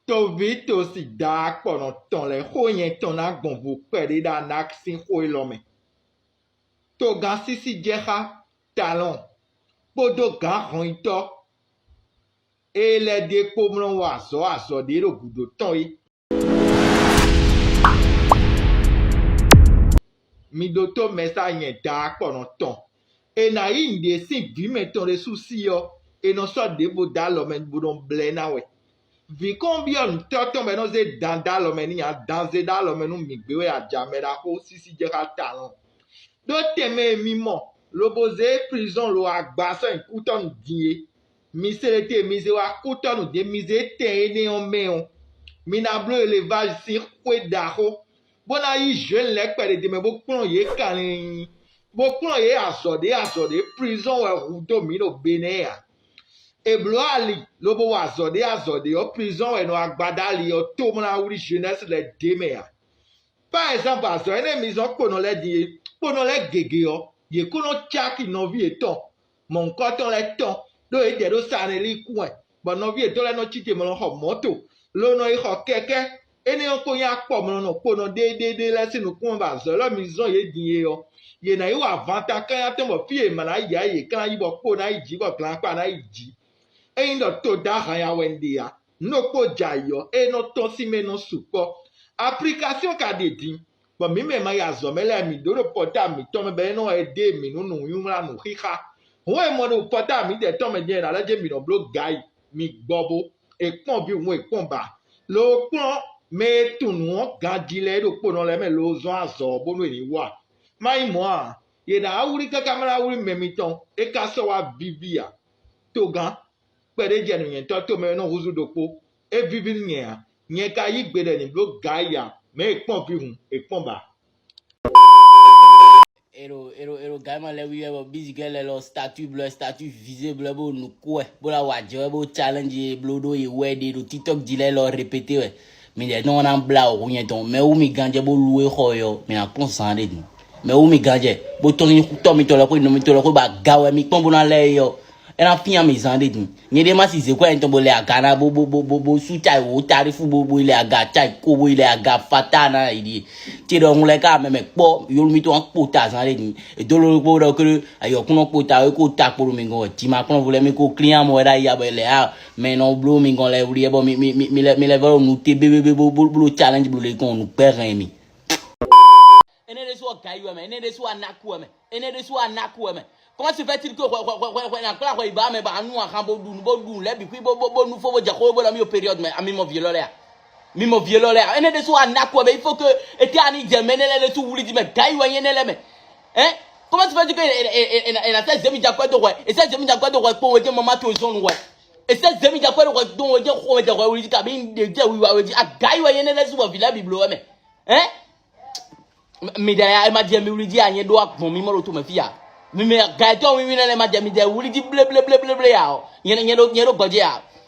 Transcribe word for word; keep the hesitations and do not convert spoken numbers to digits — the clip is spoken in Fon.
Toví tosi daakpɔnɔ tɔn lɛ́ɛ xó nyɛ tɔn ná gbɔn vo kpɛɖé ɖo Anak sín xó élɔ́ mɛ. Togán sísí jɛ xá Talɔn kpódó gǎn hɔnyitɔ́ e lɛ́ ɖe kpó mlɔ́ wɔ azɔ̌ azɔ̌ ɖé ɖo gǔdo tɔn é. Mi ɖótó mɛsa nyɛ daakpɔnɔ tɔn. È nǎ yí nǔɖé sín vǐ mɛtɔn ɖésú sí ɔ́, è nɔ sɔ́ ɖěvo dó alɔ mɛ bó nɔ blɛ́ ná wɛ. Vǐ kɔn byɔ́ nǔtɔ́ tɔn bɔ é nɔ zé dan dó alɔ mɛ n'i ǎ, dan zé dó alɔ mɛ nú mǐ gbé wɛ ajamɛ ɖaxó sísí jɛ xá Talɔn. Ɖó tɛnmɛ e mi mɔ lobo zé prizɔ́n lo agba sɔ́ nyi kútɔ́nu din é. Mi se ɖe te mi zé wá kútɔ́nu din, mi zé tɛn énɛ́ ɔ́ mɛ ɔ́, mi ná bló elevázi sín xwé ɖaxó, bó ná yí zhwɛ̌n lɛ́ kpɛɖé d'é mɛ bó kplɔ́n yě kanlin, bó kplɔ́n yě azɔ̌ ɖé azɔ̌ ɖé. Prizɔ́n wɛ hu dó mǐ ɖo Benɛ́ɛ ǎ. È blǒ ali lobo wa azɔ̌ ɖé azɔ̌ ɖé ɔ́, prizɔ́n wɛ nɔ agbadá ali ɔ́ tó mlá wlí Zenɛ́si lɛ́ɛ d'é mɛ ǎ. Par exemple, azɔ̌ énɛ́ mi zɔ́n kponɔ lɛ́ɛ din é, kponɔ lɛ́ɛ gěgé ɔ́, yě kó nɔ cáki nɔví yětɔn mɔ̌hunkɔtɔn lɛ́ɛ tɔn, ɖó yě ɖɛ ɖó Sanelíkún wɛ, bɔ nɔví yětɔn lɛ́ɛ nɔ cí te mɔ nɔ xɔ mɔ̌to, lo nɔ yi xɔ kɛkɛ́. Énɛ́ ɔ́ kó nyí akpɔmlɔnɔ kponɔ ɖéɖéɖé lɛ́ɛ sín nukúnnú bɔ azɔ̌ élɔ́ mi zɔ́n yě din é ɔ́, yě ná yi wa avantakánnya tɔn bɔ fí e è ma ná yi ǎ é yě ka ná yi bɔ kpo ná yi jǐ bɔ glanakpa ná yi jǐ. Ényí ɖɔ to dó ahan ya wɛ un ɖe ǎ, nǔ ɖokpó jɛ ayǐ ɔ́, é nɔ tɔ́n sín mɛ nɔ sukpɔ́. Aplikasiɔn ka ɖe din, bɔ mǐ mɛ ma yi azɔ̌ mɛ lɛ́ɛ mǐ ɖó ɖo pɔta mǐtɔn mɛ bɔ é nɔ wɛ dó mǐ nú nǔnywímlá nǔxixa. Hǔn e mɔ ɖo pɔta mǐdɛɛ tɔn mɛ din é ná lɛ́ jɛ mǐ nɔ bló gayi, mǐ gbɔ bó. È kpɔ́n vǐ hǔn è kpɔ́n ba. Lo kplɔ́n mɛ e tunwun nǔ ɔ́ ganjí lɛ́ɛ é ɖo kponɔ lɛ́ɛ mɛ lo zɔ́n azɔ̌ ɔ́ bónú è ní wa. Má nyí mɔ̌ ǎ, yě ná wá wlí káká má ná wlí mɛ mitɔn, é ka sɔ́ wá víví ǎ. Togán, kpɛɖé jɛ nǔnywɛ́tɔ́ tomɛ e nɔ húzú ɖokpó. É víví nú nyɛ ǎ. Nyɛ ka yí gbe ɖɔ è nǐ bló gayi ǎ. Mɛ̌ è kpɔ́n vǐ hǔn, è kpɔ́n ba. Ero ero ero gama lɛ wi wɛ bɔ bizigɛ lɛ lɔ statut blɔ statut visé blɔ bo nu kó wɛ bo la wa jɛ wɛ bo challenge ye blo ɖo ye wɛ ɖe ɖo tiktok di lɛ lɔ répété wɛ. Mi ɖɛ tɔn na bla o hu nyɛ tɔn mɛ wu mi ganjɛ bo lu e xɔ yɔ mi na kpɔn zan ɖe dun. Mɛ wu mi ganjɛ bo tɔn ni tɔ mi tɔ lɛ ko nɔ mi tɔ lɛ ko ba ga wɛ mi kpɔn bo na lɛ yɔ. Ena fia mi zan ɖe dun. Nyɛ ɖe ma si zeko yɛ tɔn bo lɛ aga na bo bo bo bo bo su ta wo tarifu bo bo lɛ aga ta ko bo lɛ aga fata na yi di. Te ɖɔ ŋu lɛ ka mɛ mɛ kpɔ yolu mi to an kpo ta zan ɖe dun. Edo lo kpo ɖɔ ke ayɔ kunɔ kpo ta ko ta kpo mi gɔn ti ma kplɔn vo lɛ mi ko client mɔ wɛ ɖa ya bɔ lɛ a mɛ nɔ blo mi gɔn lɛ wuli bɔ mi mi mi lɛ mi lɛ vɔ nu te be be be bo bo challenge blo le gɔn nu gbɛ hɛn mi. Ene ɖe su ɔ gayi wɛ mɛ, ene ɖe su anaku wɛ mɛ, ene ɖe su anaku wɛ mɛ. Comment se fait-il que hwɛ hwɛ hwɛ hwɛ hwɛ na kpla hwɛ iba mɛ ba anu ahan bo ɖu nu bo ɖu lɛ bi kui bo bo bo nu fo bo jɛ xo bo lɔ mi o période mɛ ami mɔ vieux lɔ lɛ a mi mɔ vieux lɔ lɛ a ene ɖe su anaku wɛ mɛ il faut que ete ani jɛ mɛ ne lɛ ɖe su wuli di mɛ gayi wɛ nye ne lɛ mɛ. Hein? Comment se fait-il que ena sɛ zemi dza kɔ do hwɛ ese zemi dza kɔ do hwɛ kpo wɛ jɛ mama to zɔn nu hwɛ ese zemi dza kɔ do hwɛ kpo wɛ jɛ xo wɛ jɛ hwɛ wuli di kabi de jɛ wiwa wɛ di agayi wɛ nye ne lɛ su bɔ vi lɛ bi blo wɛ mɛ. Hein? Mi ɖe ya ma jɛ mi wuli dzi a nyɛ ɖo agbɔn mi mɔ ɖo to mɛ fi ya. Mi mɛ ga etɔn wiwi nɛ lɛ ma jɛ mi jɛ wuli dzi bleblebleble ya o. Nyɛ nyɛ ɖo nyɛ ɖo gbɔdze ya.